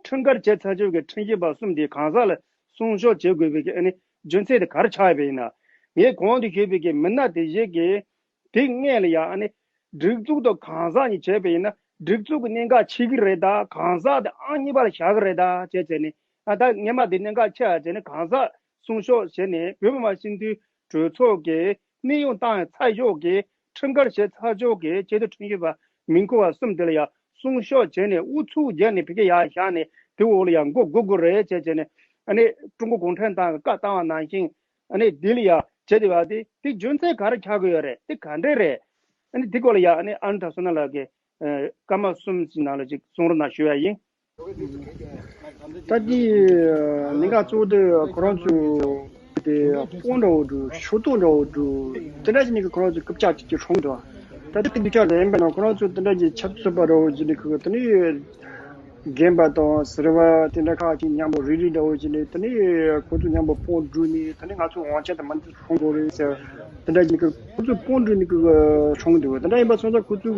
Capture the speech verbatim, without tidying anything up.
ཁྲིམས་འགལ་བྱས་ཚར་ཆོག་གི་ཁྲིམས་ཞིབ་པ་གསུམ་དེ་གང་ཟག་ལ་སྲུང་སྐྱོབ་བྱེད་དགོས་པའི་གི་ཨ་ནི་རྒྱུ་མཚན་དེ་ག་རེ་ཆགས་ཡོད་པ་ཡིན་ན། ངས་གོང་དུ་ཞུས་པའི་གི་མི་སྣ་དེ་བཞི་གི་དེ་སྔོན་ལ་ཡང་ཨ་ནི་སྒྲིག་འཛུགས་དང་གང་ཟག་གཉིས་བྱས་པ་ཡིན་ན་སྒྲིག་འཛུགས་ཀྱི་གནད་འགག་ཆེ་གི་རེད་ད། གང་ཟག་དེ་ཨང་གཉིས་པ་ལ་བཞག་གི་རེད་ད་བྱས་བྱས་ནས། ཨ་ད་སྔོན་མ་དེ་གནད་འགག་ཆེ་བ་བྱས་ནས་གང་ཟག་སྲུང་སྐྱོབ་བྱས་ནས་བོད་མི་མང་སྤྱི་འཐུས་གྲོས་ཚོགས་ཀྱི་གནས་དབྱུང་བཏང་ཚར་ཆོག་གི་ཁྲིམས་འགལ་བྱས་ཚར་ཆོག་གི་ཆེས་མཐོའི་ཁྲིམས་ཞིབ་པ་མིང་ཁུར་བ་གསུམ་དེ་ལ་ཡང་སྲུང་སྐྱོབ་བྱས་ནས་ཨུ་ཚུགས་བརྒྱབ་ནས་ཕ་གི་ཡར་བཞག་ནས་དེ་འོག་ལ་ཡང་མགོ་སྒུར་དགོས་རེད་བྱས་བྱས་ནས། ཨ་ནི་ཀྲུང་གོ་གུང་ཁྲན་ཏང་གི་བཀའ་བཏང་བ་ནང་བཞིན་ཨ་ནི་དེ་ལ་ཡང་བྱས་བསྡད་པ་དེ་དེ་རྒྱུ་མཚན་ག་རེ་ཆགས་ཀྱི་ཡོད་རེད། དེ་ག་འདྲས་རེད། ཨ་ནི་དེ་སྐོར་ལ་ཡང་ཨ་ནི་ཨ་ནི་གྲྭ་བསོད་ནམས་ལགས་ཀྱིས་ཨ་སྐར་མ་གསུམ་ཙམ་ནང་ལ་ཅིག་གསུང་རོགས་གནང་ཞུ་ཡ་ཡིན། ད་དེ་གནད་འགག་གཙོ་བོ་དེ་ཁོ་རང་ཚོ་དེ་དཔོན་འདྲ་བོ་འདྲ་ཤོག་ཐོག་འདྲ་བོ་འདྲ་དེ་འདྲ་ཞིག་ནས་ཁོ་རང་ཚོ་རྐུབ་བཀྱག་ཅིག་ཅིག་སྲུང་འདུག་ད་དེ་རྐུབ་བཀྱག་ལ་ཡིན་པ་ན་ཁོ་རང་ཚོ་དེ་འདྲ་ཞིག་ཆབ་སྲིད་པ་འདྲ་བོ་ཞིག་ནས་ཁོ་དེ་ནས་རྒན་པ་དང་ཟུར་པ་དེ་འདྲ་ཁག་ཅིག་མཉམ་པོ་རེ་རེ་འདྲ་བོ་ཞིག་ནས་དེ་ནས་ཁོ་ཚོ་མཉམ་པོ་དཔུང་སྒྲིག་ནས་དེ་ནས་ང་ཚོ་དབང་ཆ་དེ་མུ་མཐུད་སྲུང་དགོས་རེད་ཟེར། དེ་འདྲ་ཞིག་ནས་ཁོ་ཚོ་དཔུང་སྒྲིག་ནས་སྲུང་འདུག་དེ་འདྲ་ཡིན་པ་སོང་ཙང་ཁོ་ཚོ་